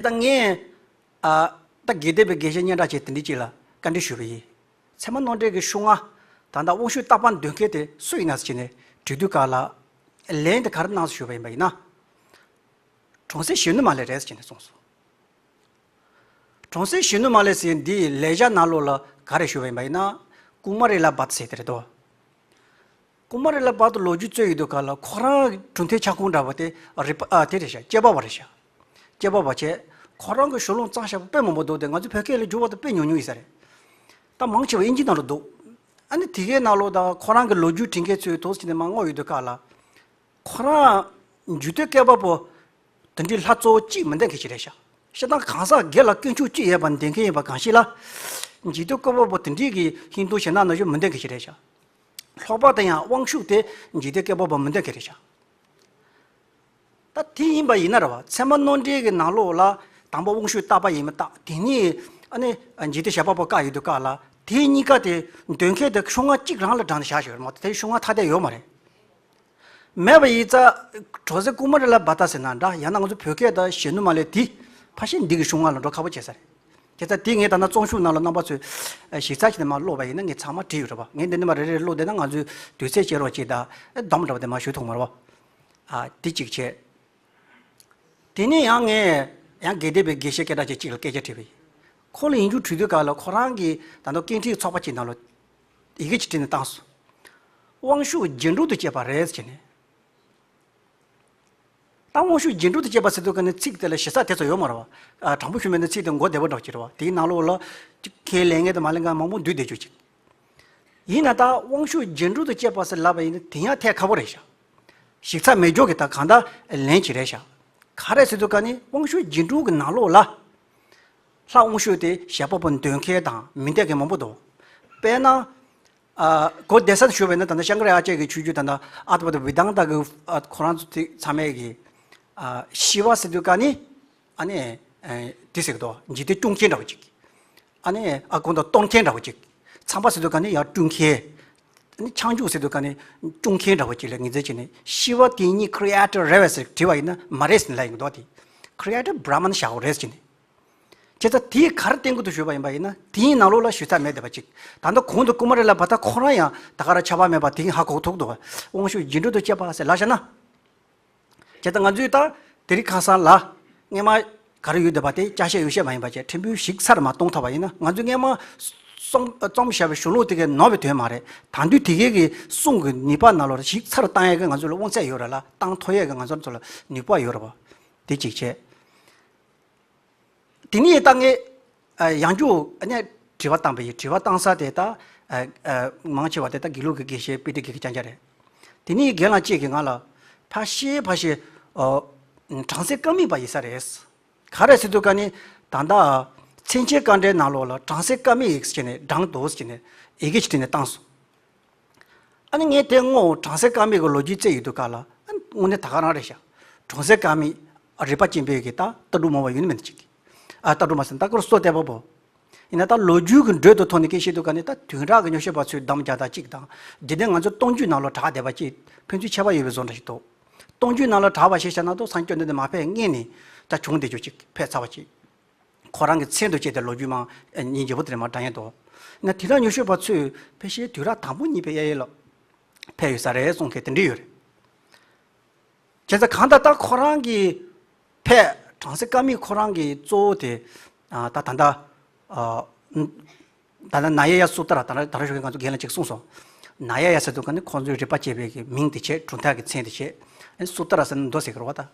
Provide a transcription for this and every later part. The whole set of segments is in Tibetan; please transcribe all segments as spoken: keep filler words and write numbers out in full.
ད་ངས་ཨ་ད་དགེ་ལྡན་པའི་དགེ་བཤེས་སྙན་གྲགས་ཅན་དེ་འདྲས་ཅིག་ལ་བཀའ་འདྲི་ཞུས་པ་ཡིན། ཚད་མ་མནོ་འགྲེལ་གྱི་ཤོག་ལྔ་ད་ལྟ་དབང་ཕྱུག་རྟག་པ་འདོན་མཁན་དེ་སུ་ཡིན་ན་ཟེར་ནས་དྲི་དུས་སྐབས་ལ་ལན་དེ་ག་རེ་གནང་ཟེར་ཞུས་པ་ཡིན་པ་ཡིན་ན། གྲོང་གསེབ་གཞོན་ནུ་མ་ལེ་རེད་ཟེར་ནས་གསུངས་སོང་། གྲོང་གསེབ་གཞོན་ནུ་མ་ལེ་ཟེར་འདིའི་ལེགས་སྦྱར་ནང་ལོགས་ལ་ག་རེ་ཞུས་པ་ཡིན་པ་ཡིན་ན། ཀུ་མ་རི་ལ་བྷ་ཏ་ཟེར་དེ་རེད་དོ། ཀུ་མ་རི་ལ་བྷ་ཏ་ལོ་རྒྱུས་རྩོད་ཡོད་དུས་སྐབས་ལ་ཁོ་རང་གྲུབ་མཐའི་ཁྱབ་ཁོངས་འདྲ་བ་དེ་རི་པ་ཨ་དེ་རེད་ཤག་སྐྱེས་པ་བ་རེད་ཤག་སྐྱེས་པ་བ་བྱས། ཁོ་རང་གི་ཞུ་ལོང་གཙང་བཞག་པ་དཔེ་མང་པོ་འདུག་སྟེ་ང་ཚོ་བོད་སྐད་ལ་བསྒྱུར་བ་དང་དཔེ་ཉུང་ཉུང་ཡིན་ས་རེད། ད་མང་ཆེ་བ་དབྱིན་ཇི་ནང་ལ་འདུག་ཨ་ནི་དེ་གའི་ནང་ལོགས་ད་ཁོ་རང་གི་ལོ་རྒྱུས་བྲིས་མཁན་ཚོའི་ཐོག་ཅིག་ནས་མར་བསྔོགས་ཡོད་དུས་སྐབས་ལ། ཁོ་རང་འཇིག་རྟེན་བསྐལ་པ་པོ་དེ་འདྲའི་ལྷ་གཙོ་བོ་གཅིག་མི་འདོད་མཁན་ཞིག་རེད་ཤག་སྤྱིར་བཏང་གང་ཟག་སྒེར་ལ་ཀུན་སྤྱོད་གཅིག་ཡོད་པ་འདོད་མཁན་ཡིན་པ་གང་ཞིག་ལ། འཇིག་རྟེན་བསྐལ་པ་པོ་དེ་འདྲའི་གི་ཧིན་དུ་གཞན་དག་ནང་བཞིན་མི་འདོད་མཁན་ཞིག་རེད་ཤག་ལྷོག་པ་དང་ཡང་དབང་ཕྱུག་དེ་འཇིག་རྟེན་བསྐལ་པ་པོ་མི་འདོད་མཁན་རེད་ཤག་ད་དེ་ཡིན་པ་ཡིན་ན་རེད་བ། ཚད་མ་མནོ་འགྲེལ་གྱི་ནང་ལོགས་ལ་དང་པོ་དབང་ཕྱུག་རྟག་པ་ཡིན་མིན་རྟག་དེ་ནས་ཨ་ནི་འཇིག་རྟེན་བྱེད་པ་པོ་བཀག་ཡོད་དུས་སྐབས་ལ་དེ་གཉིས་ཀ་དེ་འདོད་མཁན་དེ་ཤོག་ལྔ་གཅིག་རང་ལ་བགྲངས་ནས་བཞག་ཞོར་མ་གཏོགས་དེ་ཤོག་ལྔ་ཐ་དད་ཡོད་མ་རེད། མེད་པ་ཡིན་ཙང་གྲོང་གསེབ་ཀུ་མ་རི་ལ་བྷ་ཏ་ཟེར་ན་འདྲ་ཡང་ན་ང་ཚོ་བོད་སྐད་དང་གཞོན་ནུ་མ་ལེ་དེ་ཕལ་ཆེར་འདི་གི་ཤོག་ལྔ་ལ་འགྲོ་ཁག་པོ་བྱེད་ས་རེད། དེ་ལྟར་དེ་ངས་ད་ལྟ་རྩོམ་ཤོག་ནང་ལ་རྣམ་པ་ཚོས་ཞིབ་ཚགས་བྱས་ནས་མར་ཀློག་པ་ཡིན་ན་ངས་ཚང་མ་བྲིས་ཡོད་རེད་བ། ངས་འདི་ནས་མར་རེ་རེ་ཀློག་བསྡད་ན་ང་ཚོའི་དུས་ཚོད་ཕྱིན་རོགས་བྱེད་ད་སྡོམ་འདྲ་བ་དེ་མར་ཞུ་ཐུབ་མ་རེད་བ། ཨ་དེ་གཅིག་བྱས། དེ་ནས་ཡང་ངས་ཡང་དགེ་ལྡན་པའི་དགེ་བཤེས་སྐད་གྲགས་ཅན་གཅིག་ལ་སྐད་ཆ་དྲིས་པ་ཡིན། ཁོང་ལ་ཡིག་འཇུག་བྲིས་དུས་སྐབས་ལ་ཁོ་རང་གིས་ད་དུང་སྐད་འཕྲིན་ཚོགས་པ་གཅིག་ནང་ལ་ཡི་གེ་གཅིག་བྲིས་ནས་བཏང་སོང་། དབང་ཕྱུག་རྒྱན་དྲུག་ཏུ་སྐྱེས་པ་རེད་ཟེར་ནས། ད་དབང་ཕྱུག་རྒྱན་དྲུག་ཏུ་སྐྱེས་པ་ཟེར་དུས་ཀ་ནས་ཚིག་དེ་ལ་ཞེ་ས་དེ་ཚོ་ཡོད་མ་རེད་བ། ཨ་དྲང་པོ་ཞུ་མེད་ན་ཚིག་དེ་མགོ་བདེ་པོ་འདྲ་བོ་ཅིག་རེད་བ། དེའི་ནང་ལོགས་ལ་ཁས་ལེན་མཁན་དང་མ་ལེན་མཁན་མང་པོ་འདུས་བསྡད་རྒྱུ་ཅིག་ཡིན་ན་ད་དབང་ཕྱུག་རྒྱན་དྲུག་ཏུ་སྐྱེས་པ་ཟེར་ལབ་པ་ཡིན་ན་དེ་ཡང་ཐད་ཁག་པོ་རེད་ཤག་ཞིབ་ཚགས་མེད་འཇོག་གི་ད་གང་ལྟར་ལན་ཅིག་རེད་ཤག་ག་རེ་ཟེར་དུས་ཀ་ནི་དབང་ཕྱུག་རྒྱན་དྲུག་གི་ནང་ལོགས་ལ། ལྷ་དབང་ཕྱུག་དེ་བྱེད་པ་པོ་འདོད་མཁན་དང་མི་འདོད་མཁན་མང་པོ་འདུག་དཔེར་ན། ཨ་གོ་བདེ་ས་ཞུ་བས་ན་ད་ལྟ་ཤང་ཀ་ར་ཨ་ཅེ་གི་ཆོས་བརྒྱུད་ད་ལྟ་ཨ་ཏི་བ་དང་བི་དང་ད་གི་ཨ་ཁོ་རང་ཚོ་དེ་ཚང་མས་གི་ཨ་ཤི་བ་ཟེར་དུས་ཀ་ནི་ཨ་ནི་ཨེ་དེ་ཟེར་གི་འདུག་འཇིག་རྟེན་སྐྱོང་མཁན་འདྲ་བོ་ཅིག་ཨ་ནི་ཨ་གོང་དུ་གཏོར་མཁན་འདྲ་བོ་ཅིག་ཚངས་པ་ཟེར་དུས་ཀ་ནི་ཡར་སྤྲུལ་མཁན། ཨ་ནི་ཆང་འཇུག་ཟེར་དུས་ཀ་ནི་སྐྱོང་མཁན་འདྲ་བོ་ཅིག་ལ་ངེས་འཛིན་བྱས་ནས་ཤི་བ་དེ་གཉིས་ཁྲི་ཨེ་ཊར་རེད་བས་ཟེར་དྲིས་པ་ཡིན་ན་མ་རེད་ཟེར་ལབ་ཡིན་གི་འདུག་དེ་ཁྲི་ཨེ་ཊར་བྷ་ར་མན་ཤ་ཧོ་རེད་ཟེར་ནས། བྱས་ཙང་དེས་ག་རེ་བསྟན་གི་འདུག་ཞུས་པ་ཡིན་པ་ཡིན་ན་དེའི་ནང་ལོགས་ལ་ཞུ་ཚགས་མེད་བསྡད་པ་ཅིག་ད་ལྟ་གོང་དུ་ཀུ་མ་རི་ལ་བྷ་ཏ་ཁོ་རང་ཡང་ད་ག་རང་ཆགས་པ་མེད་པ་དེ་ཧ་གོ་ཐུབ་འདུག་དབང་ཕྱུག་རྒྱན་དྲུག་ཏུ་སྐྱེས་པ་ཟེར་ལབ་བཞག་ན། བྱས་ཙང་ང་ཚོས་ད་དེ་རིང་ཁ་སང་ལ་སྔས་མ་ག་རེ་ཡོད་བསྡད་པ་དེ་ཅ་ཆས་ཡོ་བྱད་མ་ཡིན་པ་བྱས་ཕྲན་བུ་ཞིབ་ཚགས་མ་གཏོང་ཐུབ་པ་ཡིན་ན་ང་ཚོས་སྔས་མ་རྩོམ་རྩོམ་བྱས་པའི་ཞུ་ལོག་དེ་གའི་ནོར་བའི་དོན་མ་རེད། ད་དུང་དེ་གའི་གི་གསུང་གི་ནུས་པ་ནང་ལོགས་ཞིབ་ཚགས་བཏང་ཡས་གི་ང་ཚོ་ལ་དབང་ཚད་ཡོད་རེད་ལ་བཏང་ཐུབ་ཡས་གི་ང་ཚོ་ལ་ནུས་པ་ཡོད་རེད་བ། དེ་གཅིག་བྱས། དེ་ནས་ད་ངས་ཨ་ཡང་བསྐྱར་ཨ་ནི་དྲི་བ་བཏང་པ་ཡིན། དྲི་བ་བཏང་ས་དེ་ད་ཨ་ཨ་མང་ཆེ་བ་དེ་ད་དགེ་ལུགས་ཀྱི་དགེ་བཤེས་དཔེ་ཁྲིད་དགེ་རྒན་རྐྱང་རྐྱང་རེད། དེ་ནས་རྒན་ལགས་གཅིག་གིས་ང་ལ་ཕ་ཤེ་ཕ་ཤེ་ཨ་གྲངས་ཚད་ཀ་མད་པ་ཡིན་ས་རེད། ག་རེ་ཟེར་དུས་ཀ་ནི་ད་ལྟ་མཚན་ཅན་དཀའ་འགྲེལ་ནང་ལོགས་ལ་གྲངས་ཚད་ཀ་མད་ཡིག་ཟེར་ནས་བགྲངས་འདུག་ཟེར་ནས་ཡི་གེ་ཅིག་བྲིས་ནས་བཏང་སོང་། ཨ་ནི་ངས་དེ་སྔོན་གྲངས་ཚད་ཀ་མད་ཀྱི་ལོ་རྒྱུས་བཙལ་ཡོང་དུས་སྐབས་ལ་ཨ་ནི་དངོས་གནས་ད་ག་རང་རེད་ཤག་གྲངས་ཚད་ཀ་མད་རིག་པ་ཅན་པའི་གི་ད་ལྟ་གྲུབ་མང་བ་ཡོད་ནི་མིན་ཅིག་ཨ་ལྟ་གྲུབ་མ་ཟེར་ན་ད་ཀུར་སོ་བལྟས་པ་པོ། ཡིན་ན་ད་ལོ་རྒྱུས་ཀྱི་འགྲོས་དང་ཐོག་ནས་སྐད་བཤད་དུས་ཀ་ནི་ད་དུས་རབས་ཀྱི་ཉི་ཤུ་པ་ཚོས་གདམ་རྒྱག་སྟངས་གཅིག་དང་། འདི་ནས་ང་ཚོ་སྟོང་རྒྱུན་ནང་ལོགས་གྲགས་བསྡད་པ་གཅིག་ཕན་ཚུན་ཁྱད་པར་ཡོད་པའི་བཟོ་འདྲ་ཞིག་འདུག་སྟོང་རྒྱུན་ནང་ལོགས་གྲགས་པ་ཞིག་བྱས་ན་ད་སངས་རྒྱས་བཅོམ་ལྡན་འདས་མ་ཕེབས་སྔོན་ནས་ད་བྱུང་བསྡད་རྒྱུ་གཅིག་ཕེབས་ཚར་བ་གཅིག་ཁོ་རང་གི་མཚན་དང་བཅས་ཏེ་ལོ་རྒྱུས་མང་སྙིང་རྗེ་པོ་དེ་རེད་མ་བགྲང་ཡས་འདུག་ན་དེ་དག་ཉི་ཤུ་པ་ཚོས་ཕལ་ཆེར་དུས་རབས་དང་པོ་གཉིས་པའི་གཡས་གཡོན་ལ་ཕེབས་ཡོད་ས་རེད་གསུང་མཁན་དེ་འདྲ་ཡོད་རེད། བྱས་ཙང་གང་ལྟར་ད་ཁོ་རང་གི་ཕེབས་གྲངས་ཚད་ཀ་མད་ཁོ་རང་གི་གཙོ་བོ་དེ་ཨ་ད་ད་ལྟ་ཨ་ད་ལྟ་ན་ཡ་ཡ་སུ་ཏ་ར་ད་ལྟ་ད་ར་ཞུ་མཁན་ང་ཚོ་རྒན་ལགས་གཅིག་གསུངས་སོང་། ན་ཡ་ཡ་ཟེར་དུས་ཀ་ནི་ཁོང་ཚོའི་རིག་པ་བྱེད་པའི་གི་མིང་དེ་བྱས་གྲུབ་མཐའ་གི་མཚན་དེ་བྱས་ཨ་ནི་སུ་ཏ་ར་ཟེར་ན་མདོ་ཟེར་གི་རེད་བ་ད།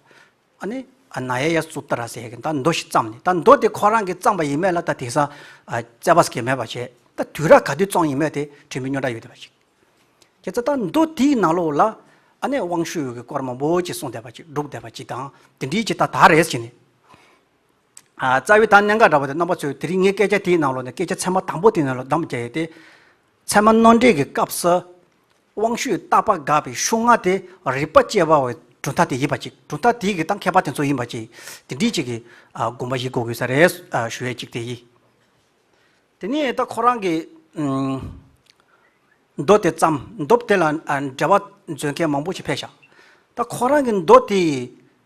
ཨ་ནི་ཨ་ན་ཡ་ཡ་སུ་ཏ་ར་ཟེར་གི་ད་མདོ་ཞིག་བརྩམས་ནས་ད་མདོ་དེ་ཁོ་རང་གིས་བརྩམས་པ་ཡིན་མེད་ལ་ད་དེང་སང་ཨ་རྩོད་པ་ཟེར་གི་མེད་པ་བྱས་ད་དུས་རབས་ག་དུས་བརྩམས་ཡིན་མེད་དེ་ཕྲན་བུ་རྙོག་དྲ་ཡོད་བསྡད་པ་ཞིག་ཁྱེད་ཚོ་ད་མདོ་དེའི་ནང་ལོགས་ལ་ཨ་ནི་དབང་ཕྱུག་གི་སྐོར་མང་པོ་ཅིག་གསུངས་བསྡད་པ་ཅིག་སྒྲུབ་བསྡད་པ་ཅིག་དང་དེ་འདྲའི་ཅིག་ད་ད་རེས་ཟེར་ནས། ཨ་རྩ་བའི་ད་གནད་འགག་འདྲ་བོ་དེ་རྣམ་པ་ཚོས་དེ་རིང་ངའི་སྐད་ཆ་དེའི་ནང་ལོགས་ནས་སྐད་ཆ་ཚད་མ་དང་པོ་དེའི་ནང་ལ་གདམ་རྒྱག་ཡས་དེ། ཚད་མ་མནོ་འགྲེལ་གྱི་སྐབས་སུ་དབང་ཕྱུག་རྟག་པ་དགག་པའི་ཤོག་ལྔ་དེ་རིག་པ་བསྐྱེད་པ་བའི་གྲུབ་མཐའ་དེ་ཡིན་པ་ཅིག་གྲུབ་མཐའ་དེའི་གི་ད་མཁས་པ་དེ་ཚོ་ཡིན་པ་ཅིག་དེ་འདྲའི་ཅིག་གི་ཨ་དགོངས་པ་བཞེས་དགོས་དགོས་ས་རེད་ཨ་ཞུ་ཡས་ཅིག་དེ་ཡིན། དེ་ནས་ད་ཁོ་རང་གི་ཨུམ་མདོ་དེ་བརྩམས། མདོ་དེ་ལ་ཨ་འགྲེལ་པ་མཛོད་མཁན་མང་པོ་ཞིག་ཕེབས་ཤག་ད་ཁོ་རང་གི་མདོ་དེ་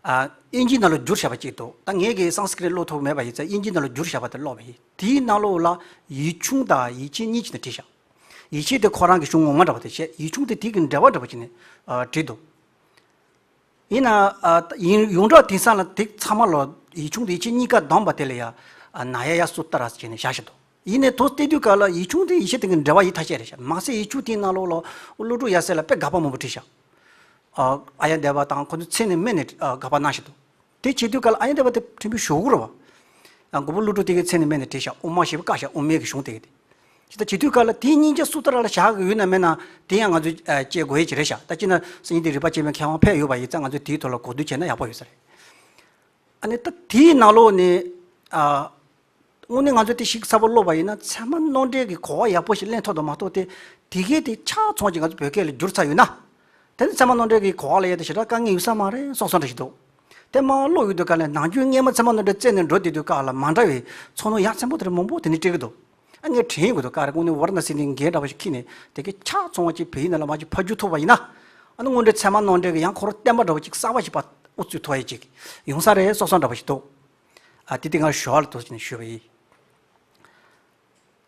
ཨ་ དབྱིན་ཇིའི་ནང་ལ་བསྒྱུར་བཞག་པ་གཅིག་འདུག་ད་ངས་ཀྱིས་སཾ་སྐྲྀཏ་ཀློག་ཐུབ་མེད་པ་ཡིན་ཙང་དབྱིན་ཇིའི་ནང་ལ་བསྒྱུར་བཞག་པ་དེ་ཀློག་པ་ཡིན། དེའི་ནང་ལོགས་ལ་ཡིག་ཆུང་དང་ཡིག་ཆེན་གཉིས་ཀྱི་ནང་བྲིས་བཞག་ཡིག་ཆེན་དེ་ཁོ་རང་གི་གཞུང་ངོ་མ་འདྲ་བ་དེ་བཤད། ཡིག་ཆུང་དེ་དེ་གི་འགྲེལ་པ་འདྲ་བ་བྱས་ནས་ཨ་བྲིས་འདུག་ཡིན་ན་ཨ་ཡིན་ཡོངས་གྲགས་དེང་སང་ལ་དེ་ཚང་མ་ལ་ཡིག་ཆུང་དེ་ཡིག་ཆེན་གཉིས་ཀ་བསྡོམས་པ་དེ་ལ་ཡ་ཨ་ན་ཡ་ཡ་སུ་ཏྲ་ཟེར་ནས་བཞག་བཞག་འདུག་ཡིན་ནའི་དོ་བལྟས་དུས་ག་ལ་ཡིག་ཆུང་དེ་ཡིག་ཆེན་དེ་གི་འགྲེལ་པ་ཡིག་ཐག་བཅད་རེད་ཤག་མ་ཟད་ཡིག་ཆུང་དེའི་ནང་ལོགས་ལ་ཀླུ་སྒྲུབ་ཡབ་སྲས་ལ་དཔེ་དགག་པ་མང་པོ་བྲིས་ཤག་ཨ་ཨཱརྱ་དེ་བ་དང་ཁོ་ཚོ་མཚན་ནས་སྨད་ནས་ཨ་དགག་པ་གནང་བཞག་འདུག་དེ་བྱེད་དུས་ག་ལ་ཨཱརྱ་དེ་བ་དེ་ཕྲན་བུ་ཞོག་གུ་རེད་བ། ཨ་མགོན་པོ་ཀླུ་སྒྲུབ་དེ་གའི་མཚན་ནས་སྨད་ནས་བྲིས་ཤག་དབུ་མ་ཞེས་པ་བཀག་ཤག་དབུ་མའི་གི་གཞུང་དེ་གི་དེ། ཇི་ལྟར་བྱེད་དུས་ག་ལ་དེའི་སྙིང་རྗེ་སུ་ཏྲ་ལ་བཞག་གི་ཡོད་ན་མེད་ན་དེ་ཡང་ང་ཚོས་ཨ་དཔྱད་དགོས་ཡས་ཅིག་རེད་ཤག་ད་སྤྱིར་ན་སང་ཉིན་དེ་རིག་པ་དཔྱད་པའི་མཁས་དབང་ཕེབས་ཡོད་པ་ཡིན་ཙང་ང་ཚོས་དེའི་ཐོག་ལ་གོ་བསྡུར་བྱས་ན་ཡག་པོ་ཡོད་ས་རེད། ཨ་ནི་ད་དེའི་ནང་ལོགས་ནས་ཨ། དངོས་གནས་ང་ཚོས་དེ་ཞིབ་ཚགས་པོ་ཀློག་པ་ཡིན་ན་ཚད་མ་ནོར་འཁྲུལ་གྱི་གོ་བ་ཡག་པོ་ཞིག་ལེན་ཐུབ་འདུག་མ་གཏོགས་དེ་དེ་གའི་དེ་ཆ་ཚང་ཅིག་ང་ཚོ་བོད་སྐད་ལ་བསྒྱུར་ཚར་ཡོད་ན། དེ་ནི་ཚད་མ་ནོར་འཁྲུལ་གྱི་གོ་བ་ལ་ཡ་དེ་ཞེ་དྲག་དཀའ་ངལ་ཡོད་ས་མ་རེད་བསམ་བསམ་འདྲ་ཞིག་འདུག་དེ་མར་ཀློག་ཡོང་དུས་ག་ལ་ནམ་རྒྱུན་སྔས་མ་ཚད་མ་ནོར་འཁྲུལ་རྩད་ནས་འགྲོ་བསྡད་དུས་ག་ལ་མ་འདྲ་བའི་ཚོར་སྣང་ཡ་མཚན་པོ་དེ་འདྲ་མང་པོ་དེ་ནས་སྤྲད་ཀྱི་འདུག་ཨ་ངས་དྲན་ཡོང་གི་འདུག་ག་རེ་དངོས་གནས་ཝཱ་ར་ཎ་སི་ནས་འགན་འདྲ་བ་ཞིག་འཁྱེར་ནས་དེ་གའི་ཆ་ཚང་བ་ཅིག་བོད་ཡིག་ནང་ལ་མར་ཅིག་ཕབ་བསྒྱུར་ཐུབ་པ་ཡིན་ན། ཨ་ནི་དངོས་འབྲེལ་ཚད་མ་ནོར་འཁྲུལ་གྱི་ཡང་ཁོ་རང་བརྟན་པ་འདྲ་བ་ཅིག་གསར་པ་ཞིག་ཕར་དབུ་ཚུགས་ཐུབ་ཡ་ཅིག་ཡོང་ས་རེད་བསམ་བསམ་འདྲ་བ་ཞིག་འདུག་ཨ་དེ་དེ་ང་ཞུ་བ་ལ་ཐུགས་རྗེ་ཆེ་ཞུས་པ་ཡིན།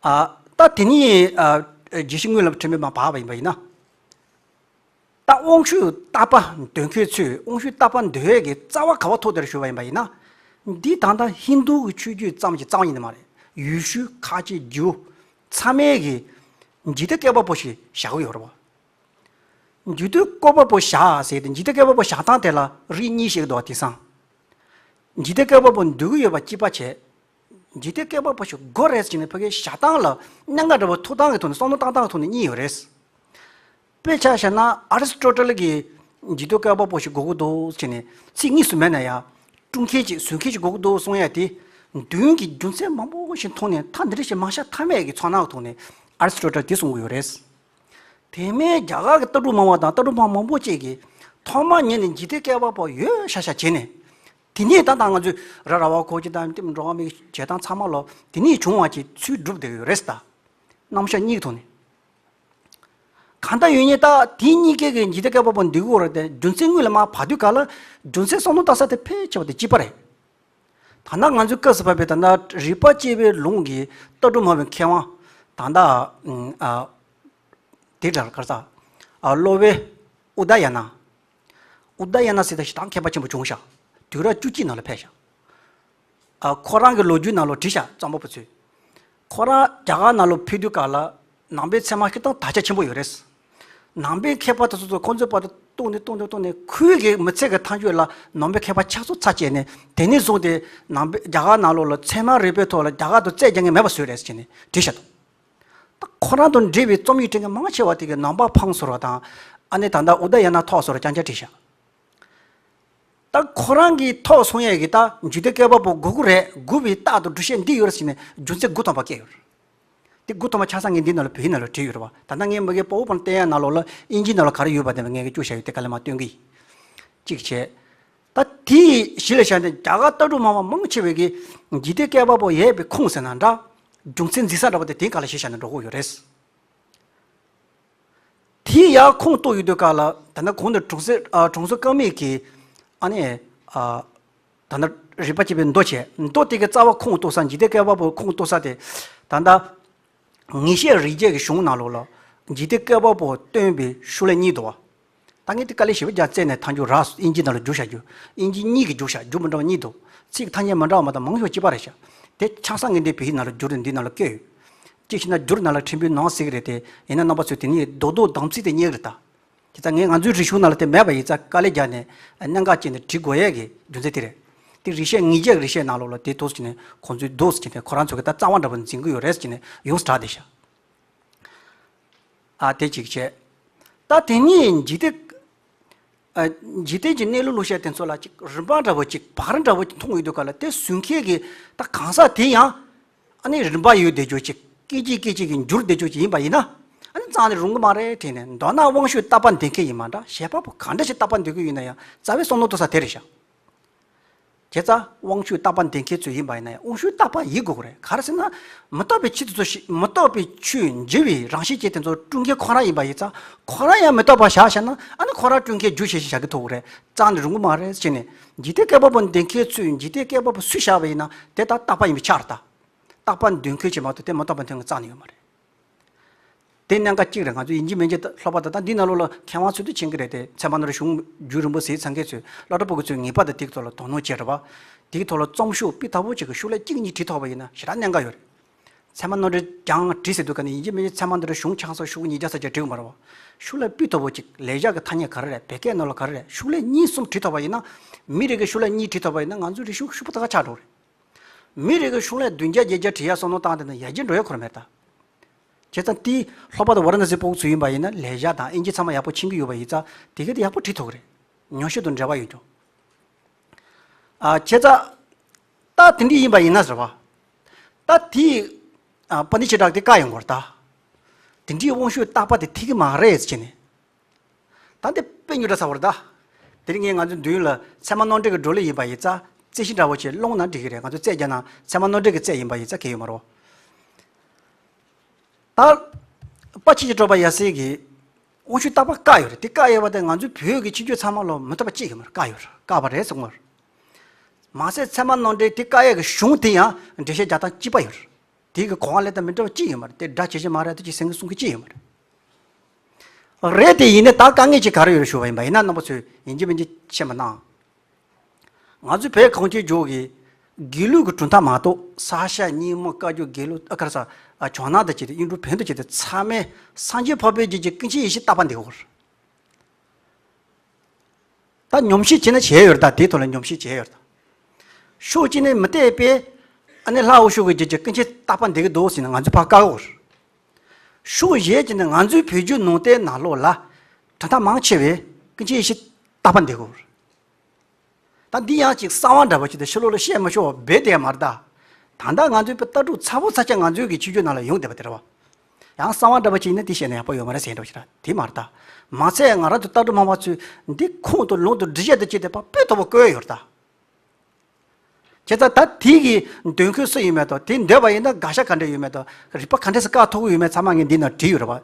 ཨ་ད་དེ་ནས་ཨ་རྒྱས་བཤད་དངོས་ལ་ཕྲན་བུ་མར་བབས་པ་ཡིན་པ་ཡིན་ན། ད་དབང་ཕྱུག་བརྟག་པ་འདོད་མཁན་ཚོས་དབང་ཕྱུག་བརྟག་པ་འདོད་ཡས་ཀྱི་རྩ་བ་ག་བ་ཐོག་དེར་ཞུས་པ་ཡིན་པ་ཡིན་ན། འདི་ད་ལྟ་ཧིན་རྡུ་གི་ཆོས་བརྒྱུད་ཙམ་གྱི་རྩ་བ་ཡིན་ནི་མ་རེད། ཡུལ་ཤུལ་ཁ་ཆེ་རྒྱུད་ཚང་མས་ཀྱི་འཇིག་རྟེན་བསྐལ་པ་པོ་ཞེས་བཞག་གི་ཡོད་རེད་བ། འཇིག་རྟེན་བསྐལ་པ་པོ་བཞག་ཟེར་ཏེ་འཇིག་རྟེན་བསྐལ་པ་པོ་བཞག་སྟངས་དེ་ལ་རིགས་གཉིས་ཤིག་འདུག་བ། དེང་སང་འཇིག་རྟེན་བསྐལ་པ་པོ་འདོད་ཀྱི་ཡོད་པ་གཅིག་པ་བྱས། འཇིག་རྟེན་བསྐལ་པ་པོ་ཞིག་དགོས་རེད་ཟེར་ནས་ཕ་གིའི་བཞག་སྟངས་ལ་གནད་འགག་འདྲ་བོ་ཐུག་སྟངས་ཀྱི་ཐོག་ནས་བསམ་བློ་བཏང་སྟངས་ཀྱི་ཐོག་ནས་གཉིས་ཡོད་རེད། དཔེ་ཆ་བཞག་ན་ཨ་རི་སི་ཊོ་ཊལ་གྱིས་འཇིག་རྟེན་བསྐལ་པ་པོ་ཞིག་དགོས་ཀྱི་འདུག་ཟེར་ནས་ཚིག་གཉིས་སུ་མེད་ན་ཡང་སྤྲུལ་མཁན་ཅིག་བཟོ་མཁན་ཅིག་དགོས་ཀྱི་འདུག་གསུང་ཡ་དེ། མདུན་གྱི་རྒྱུ་མཚན་མང་པོ་ཞིག་མཐོང་ནས་ཐ་འདི་འདྲ་ཞིག་མ་བཞག་ཐབས་མེད་ཀྱི་ཚོར་སྣང་གི་ཐོག་ནས་ཨ་རི་སི་ཊོ་ཊལ་དེ་གསུང་གི་ཡོད་རེད། དེ་མིན་རྒྱ་གར་གྱི་ལྟ་གྲུབ་སྨྲ་བ་དང་ལྟ་གྲུབ་སྨྲ་བ་མང་པོ་ཅིག་གིས་ཐོག་མ་ཉིད་ནས་འཇིག་རྟེན་བསྐལ་པ་པོ་ཡོད་ཤག་ཤག་བྱས་ནས། དེ་ནས་ད་ལྟ་ང་ཚོས་ར་ར་བ་གོ་ཅི་དང་དེ་འགྲོ་བ་མིའི་བྱེད་སྟངས་ཚང་མ་ལོ་དེ་ནས་བྱུང་བ་ཅིག་ཚུལ་སྒྲུབ་བསྡད་ཡོད་རེད་ད། རྣམ་གཞག་གཉིས་ཀྱི་ཐོག་ནས། གང་ལྟར་ཡོད་ཉིད་ད་དེ་གཉིས་ཀའི་གི་འཇིག་རྟེན་བསྐལ་པ་པོ་འདི་གོ་ར་དེ་རྒྱུ་མཚན་དངོས་ལ་མར་བབས་དུས་ག་ལ་རྒྱུ་མཚན་བསམ་བློ་བཏང་ས་དེ་ཕལ་ཆེ་བ་དེ་གཅིག་པ་རེད། ད་ལྟ་ང་ཚོའི་སྐབས་སུ་བབས་པའི་ད་ལྟ་རིག་པ་དཔྱད་པའི་ལུང་གི་ལྟ་གྲུབ་སྨྲ་བའི་མཁས་དབང་ད་ལྟ་ཨ་དེ་འདྲ་ག་རེ་ཟ་ཨ་སློབ་དཔོན་ཨུ་དཱ་ཡ་ན། ཨུ་དཱ་ཡ་ན་ཟེར་ད་ཞེ་དྲག་མཁས་པ་ཆེན་པོ་བྱུང་ཤག་དུས་རབས་བཅུ་གཅིག་ནང་ལ་ཕེབས་ཤག་ཨ་ཁོ་རང་གི་ལོ་རྒྱུས་ནང་ལ་བྲིས་ཤག་རྩོམ་པ་པོ་ཚོས། ཁོ་རང་རྒྱ་གར་ནང་ལ་ཕེབས་དུས་ག་ལ་ནང་པའི་ཚད་མ་སྤྱིར་བཏང་དར་ཁྱབ་ཆེན་པོ་ཡོད་རེད། ནང་པའི་མཁས་པ་དེ་ཚོ་ཚོ་ཁོ་ཚོའི་བར་དུ་གཏོང་ནས་གཏོང་ནས་གཏོང་ནས་ཁོའི་གི་མི་ཚེ་གི་མཐའ་མཇུག་ལ་ནང་པའི་མཁས་པ་ཆགས་ཚུལ་ཚར་བཅད་ནས་དེ་ནས་བཟུང་སྟེ་ནང་པའི་རྒྱ་གར་ནང་ལོགས་ལ་ཚད་མ་རིག་པའི་ཐོག་ལ་རྒྱ་གར་དུ་རྩོད་རྒྱག་མཁན་མེད་པ་བཟོས་རེད་ཟེར་ནས་བྲིས་ཤག་ད་ཁོ་རང་དང་འབྲེལ་བའི་རྩོམ་ཡིག་འབྲི་མཁན་མང་ཆེ་བ་དེ་གི་ནང་པ་ཕང་བཟོ་བ་དང་ཨ་ནི་ད་ལྟ་ཨུ་དཱ་ཡ་ན་ཐོག་བཟོ་བ་རྐྱང་རྐྱང་བྲིས་ཤག་ད་ཁོ་རང་གིས་ཐོག་སོང་ཡས་ཀྱི་ད་འཇིག་རྟེན་བསྐལ་པ་པོ་དགོས་ཀྱི་རེད། དགོས་པའི་རྟགས་དང་འགྲེལ་བཤད་འདི་ཡོད་རེད་ཟེར་ནས་རྒྱུ་མཚན་དགུ་ཐམ་པ་བཀོད་ཡོད་རེད། དེ་དགུ་ཐམ་པ་ཆ་ཚང་ངས་འདི་ནང་ལ་བོད་ཡིག་ནང་ལ་བྲིས་ཡོད་རེད་བ། ད་ལྟ་ངས་མ་གིའི་པའོ་ཝར་པོའིན་ཊི་བསྟན་ཡ་ནང་ལོགས་ལ་དབྱིན་ཇིའི་ནང་ལ་ག་རེ་ཡོད་པ་དེ་ངས་ཀྱི་བཅུག་བཞག་ཡོད། དེ་ག་ལེ་མ་སྟོན་གི་ཡིན། གཅིག་བྱས། ད་དེའི་གཞི་ལ་བཞག་ནས་རྒྱ་གར་ལྟ་གྲུབ་སྨྲ་བ་མང་ཆེ་བས་ཀྱི་འཇིག་རྟེན་བསྐལ་པ་པོ་ཡོད་པའི་ཁུངས་ཟེར་ན་འདྲ། རྒྱུ་མཚན་འཛིན་ས་འདྲ་བ་དེ་དེའི་སྒང་ལ་གཞི་བཞག་ནས་འགྲོ་གི་ཡོད་རེད། དེའི་ཡར་ཁུངས་གཏུགས་ཡོང་དུས་སྐབས་ལ་ད་ནི་གོང་དུ་གྲོང་གསེབ་ཨ་གྲོང་གསེབ་ཀ་མེད་ཀྱི་ཨ་ནི་ཨ་ད་ནི་རིག་པ་བྱེད་པའི་མདོ་བྱས། མདོ་དེ་གི་རྩ་བ་ཁུངས་གཏུགས་ས་འཇིག་རྟེན་བསྐལ་པ་པོའི་ཁུངས་གཏུགས་ས་དེ་ད་ལྟ་ངེས་ཤེས་རིག་བྱེད་ཀྱི་གཞུང་ནང་ལོགས་ལ་འཇིག་རྟེན་བསྐལ་པ་པོ་སྟོན་པའི་ཤོ་ལོ་ཀ་གཉིས་འདུག་བ། ད་ངས་དེ་དཀའ་ལས་ཞེ་པོ་རྒྱག་བཙལ་ནས་མཐའ་མཇུག་རག་སོང་། དབྱིན་ཇི་ནང་ལ་བསྒྱུར་བཞག་རྒྱུ། དབྱིན་ཇི་གཉིས་ཀྱིས་བསྒྱུར་བཞག་རྒྱུ་མི་འདྲ་བ་གཉིས་འདུག་ཚིག་ཐ་སྙད་མི་འདྲ་བ་མ་གཏོགས་མང་ཤོས་གཅིག་པ་རེད་ཤག་དེ་ཆ་ཚང་ངས་འདི་བོད་ཡིག་ནང་ལ་བསྒྱུར་ཏེ་འདི་ནང་ལ་བཀོད་ཡོད། གཅིག་བྱས་ན་བསྒྱུར་ནང་ལ་ཕྲན་བུ་ནོར་སྲིད་ཀྱི་རེད་དེ། ཡིན་ན་རྣམ་པ་ཚོས་དེ་ནས་རྡོག་རྡོག་གདམ་ཚིག་དེ་རྙེད་ཀྱི་རེད་ད། དེ་ལྟར་ངས་ང་ཚོའི་རིག་གཞུང་ནང་ལ་དེ་མེད་པ་ཡིན་ཙང་དཀའ་ལས་རྒྱག་ནས་གནད་འགག་བཅད་ནས་བྲིས་དགོས་ཡས་ཀྱི་རྒྱུ་མཚན་དེ་རེད། དེ་རིག་བྱེད་ངེས་བྱེད་ཀྱི་རིག་བྱེད་ནང་ལོགས་ལ་དེ་ཐུགས་སུ་ཆུད་ནས་ཁོང་ཚོས་འདུག་ཟེར་གྱི་དེ་ཁོ་རང་ཚོ་གི་ད་རྩ་བ་འདྲ་པོ་འཛིན་གྱི་ཡོད་རེད་ཟེར་ནས་ཡོངས་སུ་གྲགས་བསྡད་ཤག་ཨ་དེ་གཅིག་བྱས། ད་དེ་ནས་འཇིག་རྟེན། ཨ་འཇིག་རྟེན་གྱི་གནས་ལུགས་ལུགས་བཤད་དེ་ཚོ་ལ་ཅིག་རིམ་པ་འདྲ་བོ་ཅིག་བག་རིམ་འདྲ་བོ་ཅིག་མཐོང་ཡོང་དུས་སྐབས་ལ་དེ་བཟོ་མཁན་གྱི་ད་གང་ཟག་དེ་ཡང་ཨ་ནི་རིམ་པ་ཡོད་བསྡད་རྒྱུ་ཅིག་སྐད་ཅིག་སྐད་ཅིག་གིས་འགྱུར་བསྡད་རྒྱུ་ཅིག་ཡིན་པ་ཡིན་ན། ཨ་ནི་རྩ་ནས་རུང་གི་མ་རེད་དྲན་ནས། མདོར་ན་དབང་ཕྱུག་བརྟག་པ་འདོད་མཁན་ཡིན་མ་འདྲ། བྱེད་པ་པོ་གང་འདྲ་ཞིག་བརྟག་པ་འདོད་ཀྱི་ཡོད་ན་ཡང་རྩ་བའི་བསམ་བློ་གཏོང་ས་དེ་རེད་ཤག་བྱས་ཙང་དབང་ཕྱུག་རྟག་པ་འདོད་མཁན་ཚོ་ཡིན་པ་ཡིན་ན་ཡང་དབང་ཕྱུག་རྟག་པ་ཡིན་དགོས་ཀྱི་རེད། ག་རེ་ཟེར་ན། མི་རྟག་པའི་ཆོས་དེ་ཚོ་ཞིག་མི་རྟག་པའི་ཆོས་འཇིག་པའི་རང་བཞིན་ཅན་དེ་ཚོ་སྤྲུལ་མཁན་ཁོ་རང་ཡིན་པ་ཡིན་ཙང་། ཁོ་རང་ཡང་མི་རྟག་པ་བཞག་བཞག་ན། ཨ་ནི་ཁོ་རང་སྤྲུལ་མཁན་རྒྱུ་བྱས་ཤིག་བཞག་གི་ཐུབ་ཀྱི་རེད། རྩ་ནས་རུང་གི་མ་རེད་ཟེར་ནས། འཇིག་རྟེན་བསྐལ་པ་པོ་འདོད་མཁན་ཚོས་འཇིག་རྟེན་བསྐལ་པ་པོ་སུས་བཞག་པ་ཡིན་ན་དེ་ད་རྟག་པ་ཡིན་པས་ཁྱབ་རེད་ད། རྟག་པ་འདོད་མཁན་ཅིག་མ་གཏོགས་དེ་མི་རྟག་པ་འདོད་མཁན་རྩ་ནས་ཡོད་མ་རེད། དེ་གནད་འགག་གཅིག་རེད། ང་ཚོ་ཡིན་གཅིག་མིན་གཅིག་ལྷག་པར་དུ་ད་འདི་ནང་ལོགས་ལ་མཁས་དབང་ཚོ་དུ་ཕྱིན་གི་རེད་དེ། ཚད་མ་ནོར་བུའི་གཞུང་རྒྱུན་རིང་པོ་ཟེར་ཚང་མཁན་ཚོས་སློབ་གྲྭ་ཕྲུ་གུ་ཚོས་ངེས་པར་དུ་དེའི་ཐོག་ལ་དོ་སྣང་བྱེད་རེད་པ། དེའི་ཐོག་ལ་རྩོམ་ཤོག་སྤུས་དག་པོ་ཅིག་གི་ཤོག་ལྷེ་གཅིག་གཉིས་བྲིས་ཐུབ་པ་ཡིན་ན་ཞེ་དྲག་གནད་འགག་ཡོད་རེད། ཚད་མ་ནོར་བུ་རྒྱང་བྲིས་ཟེར་དུས་ག་ནས་ཡིན་གཅིག་མིན་གཅིག་ཚད་མ་ནོར་བུའི་གཞུང་ཆགས་ས་ཤོག་གུ་ཉིས་བརྒྱ་ཙམ་ཅིག་བྲིས་ཡོད་མ་རེད་པ། ཤོག་ལྷེ་སྤུས་དག་པོ་ཅིག་ལེགས་སྦྱར་གྱི་ཐ་སྙད་ག་རེ་རེད། བོད་སྐད་ནང་ལ་ག་རེ་རེད། ཤོག་ལྷེ་གཉིས་གསུམ་བྲིས་ཐུབ་པ་ཡིན་ན། མི་རེ་གིས་ཤོག་ལྷེ་གཉིས་བྲིས་ཐུབ་པ་ཡིན་ན་ང་ཚོའི་རིག་གཞུང་ཤུགས་པོ་ད་ག་ཆགས་འགྲོ་རེད། མི་རེ་གིས་ཤོག་ལྷེ་བདུན་བརྒྱ་བརྒྱད་བརྒྱ་བྲིས་ཡ་བསམ་བློ་བཏང་བསྡད་ན་ཡར་རྒྱས་འགྲོ་ཡ་ཁོ་རང་མེད་ད། བྱས་ཙང་དེ་ལྷག་པར་དུ་ཝཱ་ར་ཎ་སི་སྤོ་བོ་ཚོ་ཡིན་པ་ཡིན་ན་ལེགས་སྦྱར་དང་དབྱིན་ཇི་ཚང་མ་ཡག་པོ་མཁྱེན་གྱི་ཡོད་པ་ཡིན་ཙང་དེ་ག་དེ་ཡག་པོ་བྲིས་ཐུབ་ཀྱི་རེད། ཉམས་ཞིབ་དང་འབྲེལ་བ་ཡོད་ཀྱང་། ཨ་བྱས་ཙང་། ད་དེ་འདྲ་ཡིན་པ་ཡིན་ན་ཟེར་བ། ད་དེ། ཨ་པཎ་ཌི་ཏ་ཤེ་ཊ་དེ་བཀག་ཡོང་གི་རེད་ད། དེ་འདྲའི་དབང་ཕྱུག་རྟག་པ་དེ་ཐེག་གི་མ་རེད་ཟེར་བྱས་ནས། ད་འདི་དཔེ་རྙོག་དྲ་ཚ་བོ་རེད་ད། དེ་རིང་ངས་ང་ཚོའི་མདུན་ལ་ཚད་མ་ནོར་འཁྲུལ་གྱི་བགྲོ་གླེང་ཡིན་པ་ཡིན་ཙང་རྩོད་གཞི་འདྲ་བོ་ཅིག་སློང་ན་འགྲིག་གི་རེད། ང་ཚོས་རྩོད་རྒྱག་ན་ཚད་མ་ནོར་འཁྲུལ་གྱི་རྩོད་ཡིན་པ་ཡིན་ཙང་གལ་ཡོད་མ་རེད། ད། དཔའ་ཆོས་ཀྱི་སྤྲུལ་པ་ཡབ་སྲས་ཀྱིས་དབང་ཕྱུག་རྟག་པ་བཀག་ཡོད་རེད། དེ་བཀག་ཡོད་པ་དེ་ང་ཚོའི་བོད་ཀྱི་ཆོས་བརྒྱུད་ཚང་མ་ལ་མི་ཐུབ་པ་གཅིག་ཡོད་མ་རེད། བཀག་ཡོད་རེད། བཀག་པ་རེད་གསུངས་པ་རེད། མ་ཟད་ཚད་མ་ནོར་འཁྲུལ་དེ་བཀག་ཡས་ཀྱི་གཞུང་དེ་ཡང་འགྲེལ་བཤད་རྒྱག་སྟངས་གཅིག་པ་ཡོད་རེད། དེ་གི་གོ་བ་ལེན་སྟངས་མི་འདྲ་བ་གཅིག་ཡོད་མ་རེད། དེ་སྒྲ་ཇི་བཞིན་མ་རེད་དེ་ཅིག་སེང་གེ་གསུང་གི་གཅིག་ཡོད་མ་རེད། རེད་དེ་ཡིན་ནའི་ད་དཀའ་ངལ་ཅིག་ག་རེ་ཡོད་རེད་ཞུ་བ་ཡིན་པ་ཡིན་ན་རྣམ་པ་ཚོས་ཡིན་གཅིག་མིན་གཅིག་ཤེས་མ་གནང་། ང་ཚོའི་བོད་གངས་ཅན་ལྗོངས་ཀྱི་དགེ་ལུགས་ཀྱི་གྲུབ་མཐའ་མ་གཏོགས་ས་སྐྱ་རྙིང་མ་བཀའ་བརྒྱུད་དགེ་ལུགས་ཨ་ཁར་ས་ཨ་ཇོ་ནང་དང་བཅས་ཏེ་དབྱིངས་སྒྲུབ་བོན་དང་བཅས་ཏེ་ཚང་མས་སངས་རྒྱས་འཕགས་པའི་རྒྱུད་ཀྱི་ཀུན་མཁྱེན་ཡེ་ཤེས་རྟག་པ་འདི་གོ། ད་སྙོམས་བཤད་བྱས་ན་བྱས་ཡོད་རེད་ད། དེའི་ཐོག་ལ་སྙོམས་བཤད་བྱས་ཡོད་རེད་ད། ཕྱོགས་གཅིག་ནས་མི་བལྟས་པས་ཨ་ནི་ལྷ་དབང་ཕྱུག་གི་རྒྱུད་ཀྱི་ཀུན་མཁྱེན་རྟག་པ་འདི་གི་འདུག་ཟེར་ན་ང་ཚོས་ཕར་བཀག་གོ། ཕྱོགས་གཞན་གཅིག་ནས་ང་ཚོའི་བོད་བརྒྱུད་ནང་བསྟན་ནང་ལོགས་ལ་གྲུབ་མཐའ་མང་ཆེ་བས་ཀུན་མཁྱེན་ཡེ་ཤེས་རྟག་པ་འདི་གོ། ད་འདི་ཡང་ཅིག་གསང་བ་འདྲ་པོ་ཅིག་དང་ཕྱི་ལོགས་ལ་བཤད་མི་ཆོག་པ་རྦད་དེ་ཡང་མ་རེད་ད། ད་ལྟ་ང་ཚོའི་བོད་ལྟ་གྲུབ་ཚ་པོ་ཚ་ཆ་ང་ཚོའི་གི་ཆོས་བརྒྱུད་ནང་ལ་ཡོང་བསྡད་པ་དེ་རེད་བ། ཡང་གསང་བ་འདྲ་པོ་ཅིག་ཡིན་ན་དེ་བཤད་ན་ཡག་པོ་ཡོད་མ་རེད་ཟེར་འདྲ་པོ་ཞིག་ར་དེ་མ་རེད་ད། མ་ཚད་ང་རང་ཚོ་ལྟ་གྲུབ་སྨྲ་བ་ཚོས་འདི་ཁུངས་དང་ལུང་དང་འགྲེལ་བཤད་དང་བཅས་ཏེ་ཕར་སྤུས་དག་པོ་བཀོད་ཡོད་རེད་ད། བྱས་ཙང་ད་དེ་གི་འདོན་མཁན་སུ་ཡིན་མེད་དང་དེ་འདོན་པ་ཡིན་ན་དགག་བྱ་ག་འདྲ་ཡོད་མེད་དང་རིགས་པ་ག་འདྲས་སུ་བཀག་ཐུབ་ཀྱི་ཡོད་མེད་ཚང་མ་ངས་འདི་ནང་བྲིས་ཡོད་རེད་བ།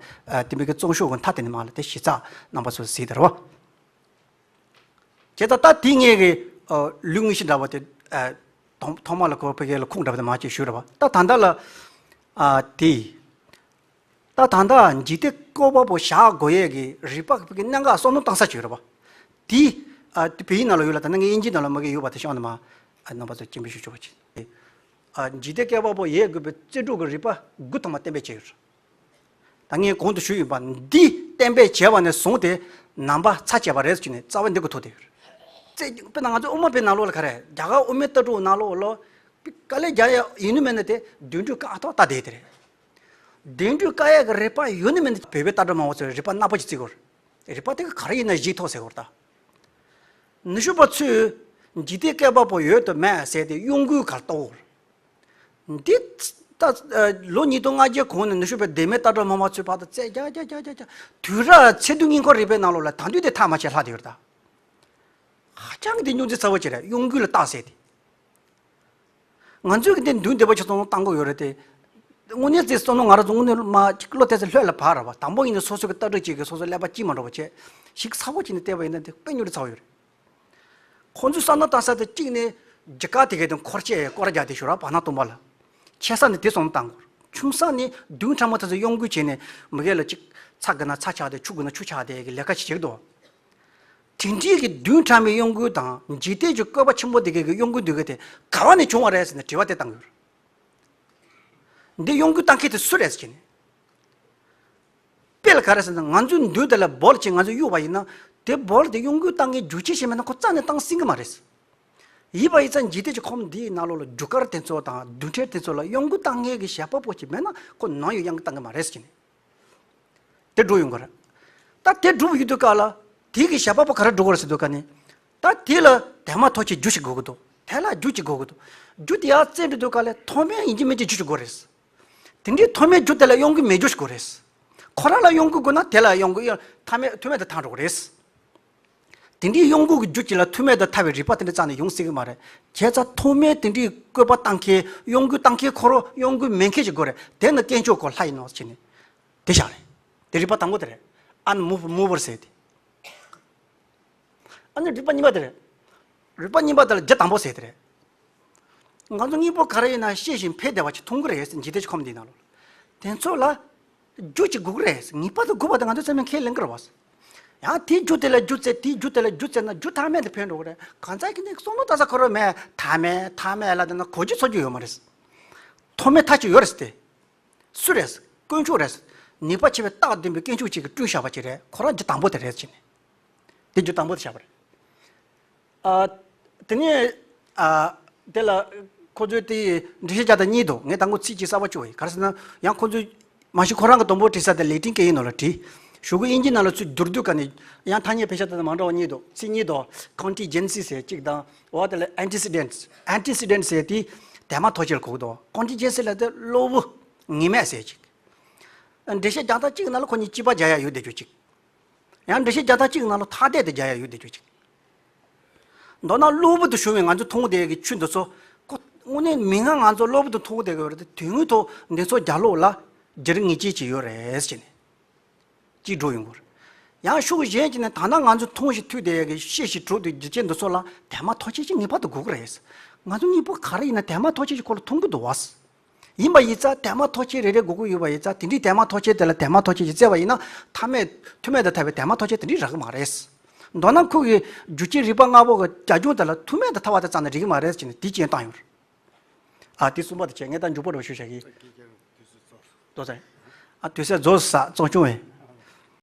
དེ་མིན་གྱི་རྩོམ་ཤོག་གི་མཐའ་དེ་ནས་མར་ལ་དེ་ཞིབ་ཚགས་རྣམ་པ་ཚོས་གཟིགས་དང་རེད་བ། བྱས་ཙང་ད་དེ་ངས་གི་ལུས་དངོས་གཞི་འདྲ་བ་དེ་ཐོག་ཐོག་མ་ལ་ཁོ་ཕ་གི་ལ་ཁུངས་འདྲ་བ་དེ་མ་ཅིག་ཞུས་རེད་བ། ད་ད་ལྟ་ལ་དེ། ད་ད་ལྟ་འཇིག་རྟེན་བསྐལ་པ་པོ་བཞག་དགོས་ཡས་ཀྱི་རིགས་པ་གི་གནད་འགག་བསམ་བློ་བཏང་ས་ཅིག་ཡོད་རེད་པ། དེ། ཨ་དེ་བོད་ཡིག་ནང་ལ་ཡོད་ལ་ད་ནི་ངས་དབྱིན་ཇི་ནང་ལ་མ་གི་ཡོད་པ་དེ་ཤོག་ནི་མ། ཨ་རྣམ་པ་ཚོ་སྐྱིད་པོ་ཞུ་ཆོག་པ་ཅིག་ཨ་འཇིག་རྟེན་བསྐལ་པ་པོ་ཡས་དགོས་པའི་རྩོད་སྒྲུབ་ཀྱི་རིགས་པ་དགུ་ཐོག་མ་གཏན་འབེབས་བྱས་ཡོད་རེད། ད་ངས་གོང་དུ་ཞུས་ཡོད་པ་འདི་གཏན་འབེབས་བྱས་པ་ནས་བཟུང་སྟེ་ནང་པ་ཚར་བཅད་པ་རེད་ཟེར་ནས་རྩ་བ་འདི་གི་ཐོག་དེ་ཡོད་རེད། རྩོད་དཔེར་ན་ང་ཚོ་དབུ་མ་པའི་ནང་ལོགས་ལ་ག་རེ་རྒྱ་གར་དབུ་མའི་ལྟ་གྲུབ་ནང་ལོགས་ལ་དཀའ་ལས་རྒྱག་ཡ་ཡིན་ནི་མེད་ན་དེ་དོན་འགྲུབ་ཀ་ཨ་ཐོག་ལྟ་བསྡད་དེ་རེད། དོན་འགྲུབ་དཀའ་ཡས་ཀྱི་རིགས་པ་ཡོད་ནི་མིན་ན་བོད་པའི་ལྟ་གྲུབ་སྨྲ་བ་ཚོས་རིགས་པ་སྣ་ཕོ་ཅིག་བརྩི་དགོས་རེད། རིགས་པ་དེ་ག་ག་རེ་ཡིན་ན་གཞི་ཐོག་ཟེར་དགོས་རེད་ད། ནུབ་ཕྱོགས་པ་ཚོས་འཇིག་རྟེན་བསྐལ་པ་པོ་ཡོད་དམ་མེད་ཟེར་ཏེ་གཡོ་འགུལ་ག་རེ་གཏོང་དགོས་རེད། འདི་ད་ལོ་ཉིས་སྟོང་ལྔ་བརྒྱའི་གོང་ནས་ནུབ་ཕྱོགས་པའི་གདོད་མའི་ལྟ་གྲུབ་སྨྲ་བ་ཚོས་བར་དུ་རྩོད་རྒྱག་རྒྱག་རྒྱག་རྒྱག་རྒྱག་དུས་རབས་ཚེ་སྟོད་སྔོན་འགོག་རིག་པའི་ནང་ལོགས་ལ་ད་དུང་དེ་ཐག་མ་ཆད་ལྷག་བསྡད་ཡོད་རེད་ད། ཧ་ཅང་གི་དེ་རྙོག་འཛིང་ཚ་བོ་ཅིག་རེད། གཡོ་འགུལ་ལ་བརྟག་ཟེར་ཏེ། ང་ཚོས་ཀྱི་འདི་མདུན་སྡེ་པ་ཆ་ཚང་བཏང་དགོས་ཡོད་རེད་དེ། དངོས་གནས་ཚེ་བསམ་བློ་ང་རང་ཚོ་དངོས་གནས་མ་ཅིག་བློ་གཏད་ཚེ་ལྷོད་ལ་བབས་ར་བ། དང་པོ་ཡིན་ན་སོ་སོ་གི་ལྟ་གྲུབ་ཅིག་གི་སོ་སོ་ཀླད་པ་སྐྱིད་མ་འགྲོ་བ་བྱས། ཞིག་ཚ་བོ་ཅིག་ནས་བལྟས་པ་ཡིན་ན་དེ་དཔེ་རྙོག་འཛིང་ཚ་བོ་ཡོད་རེད། ཁོང་ཚོའི་བསམ་བློ་བཏང་ས་དེ་གཅིག་ནས་རྒྱུ་སྐར་དེ་གའི་དེ་འཁོར་བཅས་སྐོར་རྒྱག་དེ་ཞོར་བར་སྣང་སྟོང་པ་ལ། ཆེ་ས་ནས་དེ་བསམ་བློ་བཏང་དགོས། ཆུང་ས་ནས་བདུན་ཕྲ་མོ་དེ་ཚོ་གཡོ་འགུལ་བྱས་ནས་མི་སྒེར་ལ་ཅིག་ཚ་དགོས་ན་ཚ་ཆགས་དེ་ཆུ་དགོས་ན་ཆུ་ཆགས་དེ་གི་ལས་ཀ་ཞིག་བྱེད་ཀྱི་འདུག་དེ་འདྲའི་གི་བདུན་ཕྲ་མོའི་གཡོ་འགུལ་དང་འཇིག་རྟེན་གྱི་བཀོད་པ་ཆེན་པོ་དེ་གའི་གི་གཡོ་འགུལ་འདུས་གི་དེ་ག་བ་ནས་བྱུང་བ་རེད་ཟེར་ནས་དྲི་བ་དེ་བཏང་ཡོད། འདི་གཡོ་འགུལ་བཏང་མཁན་དེ་སུ་རེད་ཟེར་ནས། དཔེ་ལ་ག་རེ་ཟེར་ན་ང་ཚོའི་མདུན་དེ་ལ་བོལ་ཅིག་ང་ཚོས་གཡུགས་པ་ཡིན་ན་དེ་བོལ་དེ་གཡོ་འགུལ་བཏང་མཁན་རྒྱུ་ཆ་ཞིག་མེད་ན་ཁོ་རྩ་ནས་བཏང་སྲིད་ཀྱི་མ་རེད། ཡིན་པ་ཡིན་ཙང་འཇིག་རྟེན་གྱི་ཁམས་འདིའི་ནང་ལོགས་ལ་རྒྱུ་སྐར་དེ་ཚོ་དང་རྡུལ་ཕྲན་དེ་ཚོ་ལ་གཡོ་འགུལ་བཏང་མཁན་གྱི་བྱེད་པ་པོ་ཅིག་མེད་ན་ཁོ་ནམ་ཡང་གཡོ་འགུལ་བཏང་གི་མ་རེད་ཟེར་ནས། དེ་འགྲུབ་ཡོང་གི་རེད། ད་དེ་འགྲུབ་ཡོང་དུས་སྐབས་ལ་དེ་གི་བྱེད་པ་པོ་ག་རེ་འགྲོ་གི་རེད་ཟེར་དུས་ཀ་ནི། ད་དེ་ལ་དེ་མ་ཐག་ཆོད་རྒྱུ་ཞིག་དགོས་ཀྱི་འདུག་དེ་ལ་རྒྱུ་ཅིག་དགོས་ཀྱི་འདུག་རྒྱུ་དེ་ཡར་བཙལ་འགྲོ་དུས་ཀ་ལ་མཐོ་དམན་ཡིན་གཅིག་མིན་གཅིག་རྒྱུ་ཅིག་དགོས་རེད། དེ་འདྲའི་མཐོ་དམན་རྒྱུ་དེ་ལ་གཡོ་འགུལ་མེད་རྒྱུ་ཞིག་དགོས་རེད། ཁོ་རང་ལ་གཡོ་འགུལ་དགོས་ན་དེ་ལ་གཡོ་འགུལ་མཐའ་མེད་མཐོ་དམན་དུ་ཐལ་འགྲོ་གི་རེད། དེ་འདྲའི་གཡོ་འགུལ་གྱི་རྒྱུ་གཅིག་ལ་ཐུག་མེད་དུ་ཐལ་བའི་རིགས་པ་དེ་འདྲ་རྩ་ནས་ཡོང་སྲིད་ཀྱི་མ་རེད། བྱས་ཙང་ཐོག་མའི་དེ་འདྲའི་བཀོད་པ་བཏང་མཁན་གཡོ་འགུལ་བཏང་མཁན་ཁོ་རང་གཡོ་འགུལ་མེད་མཁན་ཞིག་དགོས་རེད། དེ་ནི་དཀོན་མཆོག་གོ་ལྷ་ཡིན་ནོ་ཟེར་ནས། དེ་བཞག་རེད། དེ་རིགས་པ་དང་པོ་དེ་རེད། Unmovable mover ཟེར་དེ། ཨ་ནི་རིགས་པ་གཉིས་པ་དེ་རེད། རིགས་པ་གཉིས་པ་དེ་ལ་རྒྱུ་དང་པོ་ཟེར་དེ་རེད། ང་ཚོ་དངོས་པོ་ག་རེ་ཡིན་ན་ཤེས་བཞིན་ཕེབས་བསྡད་པ་ཅིག་མཐོང་གི་རེད། འཇིག་རྟེན་གྱི་ཁམས་འདིའི་ནང་ལོགས་ལ། དེ་ཚོ་ལ་རྒྱུ་ཅིག་དགོས་ཀྱི་རེད། ངེས་པར་དུ་དགོས་པ་དེ་ང་ཚོ་ཚང་མས་ཁས་ལེན་གྱི་རེད་བ། ཡང་དེའི་རྒྱུ་དེ་ལ་རྒྱུ་བཙལ། དེའི་རྒྱུ་དེ་ལ་རྒྱུ་བཙལ་ན་རྒྱུ་མཐའ་མེད་དུ་ཕེབས་འགྲོ་གི་རེད། གང་ཟག་གི་ནི་བསམ་བློ་བཏང་ས་ཁོ་རང་མེད། མཐའ་མེད་མཐའ་མེད་ལ་དེ་ན་གོ་རྒྱུ་ཚོར་རྒྱུ་ཡོད་མ་རེད། ཐོག་མའི་མཐའ་གཅིག་ཡོད་རེད་དེ། སུ་རེད། དཀོན་མཆོག་རེད། ནུས་པ་ཆེ་བའི་རྟགས་ལྡན་པའི་དཀོན་མཆོག་ཅིག་གིས་བསྐྲུན་བཞག་པ་ཅིག་རེད། ཁོ་རང་རྒྱུ་དང་པོ་དེ་རེད་ཟེར་ནས། དེ་རྒྱུ་དང་པོ་དེ་བཞག་པ་རེད། ཨ། དེ་ནས། ཨ། དེ་ལ་ཁོ་ཚོས་དེ་འགྲེལ་བཤད་རྒྱག་སྟངས་གཉིས་འདུག་ངས་དང་པོ་ཚིག་གཅིག་གསར་པ་བཅུག་པ་ཡིན། ག་རེ་ཟེར་ན། ཡང་ཁོ་ཚོས་མ་གཞི་ཁོ་རང་གི་དང་པོ་བྲིས་ས་དེ་ལེ་ཏིན་སྐད་ཡིག་ནང་ལ་བྲིས། གཞུག་གུ་དབྱིན་ཇི་ནང་ལ་ཚུར་བསྒྱུར་དུས་ག་ནས་ཡང་ཐ་སྙད་བེད་སྤྱོད་དང་མ་འདྲ་བ་གཉིས་འདུག་ཚིག་གཉིས་འདུག contingency ཟེར་གཅིག་དང་། འོ་དེ་ལ་antecedents། antecedents ཟེར་དེ་དེ་མ་ཐག་ཆོད་ལ་གོ་གི་འདུག contingency ལ་དེ་གློ་བུར་ངེས་མེད་ཟེར་གཅིག་འགྲེལ་བཤད་རྒྱག་སྟངས་གཅིག་ནང་ལ་ཁོ་གཉིས་གཅིག་པ་སྦྱར་ཡ་ཡོད་བསྡད་རྒྱུ་གཅིག་ཡང་འགྲེལ་བཤད་རྒྱག་སྟངས་གཅིག་ནང་ལ་ཐ་དད་དུ་སྦྱར་ཡ་ཡོད་བསྡད་རྒྱུ་གཅིག་མདོར་ན་གློ་བུར་དུ་བྱུང་བའི་ང་ཚོས་མཐོང་བསྡད་ཀྱི་ཆོས་འདི་ཚོ། ཁོ་དངོས་གནས་མིག་སྔར་ང་ཚོ་གློ་བུར་དུ་མཐོང་བསྡད་ཀྱི་ཡོད་རེད་དེ། དོན་དངོས་ཐོག་འདི་ཚོ་རྒྱབ་ལོགས་ལ་སྒྱུར་ངེས་ཅན་ཅིག་ཡོད་རེད་ཟེར་ནས་གཅིག་འགྲོ་ཡོང་གི་རེད། ཡང་ཕྱོགས་གཞན་གཅིག་ནས་ད་ལྟ་ང་ཚོ་མཐོང་ཞིང་ཐོས་བསྡད་ཀྱི་ཤེས་བཞིན་གྲུབ་བསྡད་རྒྱུ་ཅན་འདི་ཚོ་ལ་དེ་མ་ཐག་ཆོད་ཅིག་ངེས་པར་དུ་དགོས་ཀྱི་རེད། ང་ཚོ་དངོས་པོ་ག་རེ་ཡིན་ན་དེ་མ་ཐག་ཆོད་ཅིག་ཁོ་ལ་མཐོང་གི་འདུག་བ། ཡིན་པ་ཡིན་ཙང་དེ་མ་ཐག་ཆོད་རེ་རེ་དགོས་ཀྱི་ཡོད་པ་ཡིན་ཙང་། དེ་འདྲའི་དེ་མ་ཐག་ཆོད་དེ་ལ་དེ་མ་ཐག་ཆོད་ཅིག་བཙལ་བ་ཡིན་ན། ཐ་མེད་ཐུག་མེད་དུ་ཐལ་བའི་དེ་མ་ཐག་ཆོད་དེ་འདྲའི་རག་གི་མ་རེད། མདོར་ན་ཁོ་གི་རྒྱུ་རྐྱེན་རིགས་པ་ལྔ་པོ་གི་རྒྱབ་ལྗོངས་དེ་ལ་ཐུག་མེད་དུ་ཐལ་བ་དེ་རྩ་ནས་རེག་གི་མ་རེད་ཅེས་ནས་དེའི་རྐྱེན་བཏང་ཡོད་རེད། ཨ། དེ་གསུམ་པ་དེ་བྱས། ངས་ད་མགྱོགས་པོ་འགྲོ་ཞུ་བྱ་གི། ལྟོས་ཚེ། ཨ། དུས་ཚོད་རྫོགས་ས་ཙོག་བྱུང་བས།